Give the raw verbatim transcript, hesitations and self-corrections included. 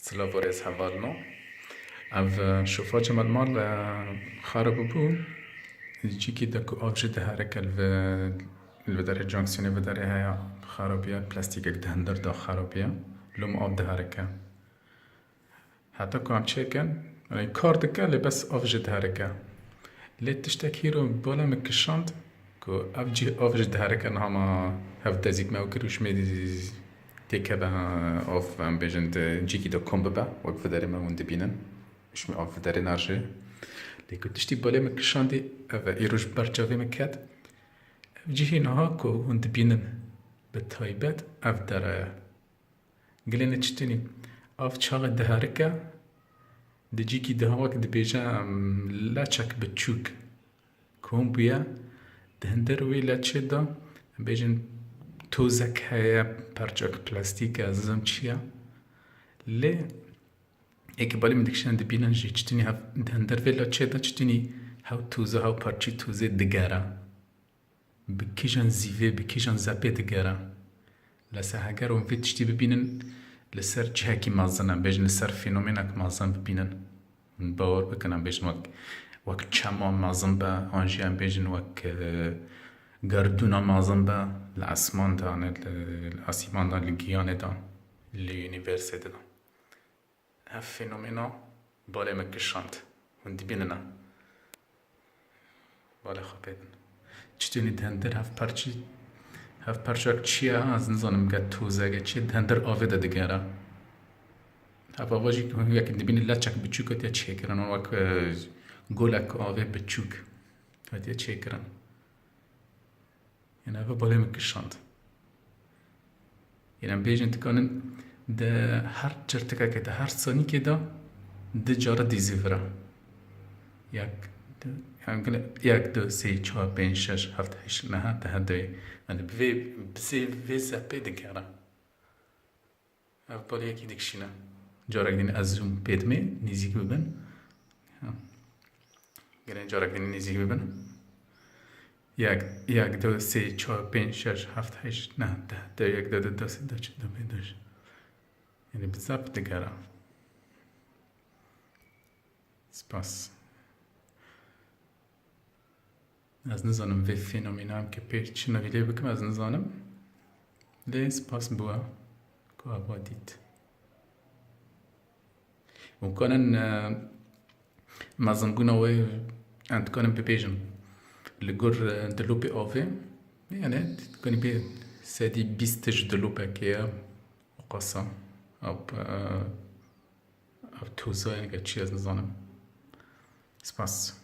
Silav û rêz hevalino. Ev, e, şofa çi me li mal, e, xarab bû. Cîkî de ku av jî diherike li vi-, li vidarê junksiyonê vidarê heye xarabiye, plastîkek di hundir de xarabiye. Lom av diherike. Heta ku em çêkin, yanî kar dike, lê bes av jî diherike. Lê tiştek hîro bala min kişand ku ev cî av jî diherike, niha ma hev dezîk me ew kir û ji me dî têkeve av, em bêjin, di cîkî de kom bibe, wek vidarê me hûn dibînin. Ji me av vidarê nerjê. Lê ku tiştî balê min kişandî, ev e, îro ji ber çavê min ket. Ev cihê niha ku hûn dibînin, bi taybet ev dere ye. Gilê ne çi tînî? Av çaxê diherike, di cîkî de wek dibêje, em, leçek biçûk kom bûye, di hinder wê leçê de, em bêjin, tozek heye, perçek plastîk e, ez nizam çi ye. Lê êkê balê min dikişîne dibînin jî çi tînî hev, di hinder vê leçê de çi tînî hew toze, hew parçî tozê digere. Bi kîjan zîvê, bi kîjan zepê digere. Lesa heger hûn vê tiştî bibînin, li ser cihekî mezin e, bêjin li ser fenomenek mezin bibînin. Hûn bawer bikin, em bêjin wek, wek çema mezin be, an jî em bêjin wek, e, gerdûna mezin be, li esman de, ne, li, li asîman de, li giyanê de, li unîversê de. Ev fenomena balê min kişand. Hûn dibînin e. Balê xwe pê din. Çi tînî di hinder hev perçî, hev perçak çi ye, ez nizanim, get tozege çi ye, di hinder avê de digere. Hev ava jî wek dibînî leçek biçûk hatiye çêkirin, wek, e, golek avê biçûk hatiye çêkirin. Yanî ev balê min kişand. Yanî em bêjin dikanin di her çirtikekê de, her sanîkê de du cara dîzî vira. Yek, du, yanî gile yek, du, sê, çar, pênc, şeş, heft, heşt, neh, deh, deh. Yanî bi vê, bi zê, vê zepê digere. Ev balê yekî dikişîne. Carek din ez zoom pê dimê, nêzîk bibin. Ha. Gelê carek din nêzîk bibin. Yek, yek, du, sê, çar, pênc, şeş, heft, heşt, neh, deh, deh, yek, deh, deh, deh, sê, deh, çar, deh, pênc, deh. Yanî bi zap digere. Spas. Ez nizanim vê fenomena em ke pê çi navî lê bikim, ez nizanim. Lê spas bi we ku ava dît. Û kanin, e, mezinbûna wê em dikanin bibêjin. Li gor, e, dilopê avê, yani dikanî bê sedî bîst tij dilopekê ye. Qasa. Ev, e, ev toza ye, çi ez nizanim. Spas.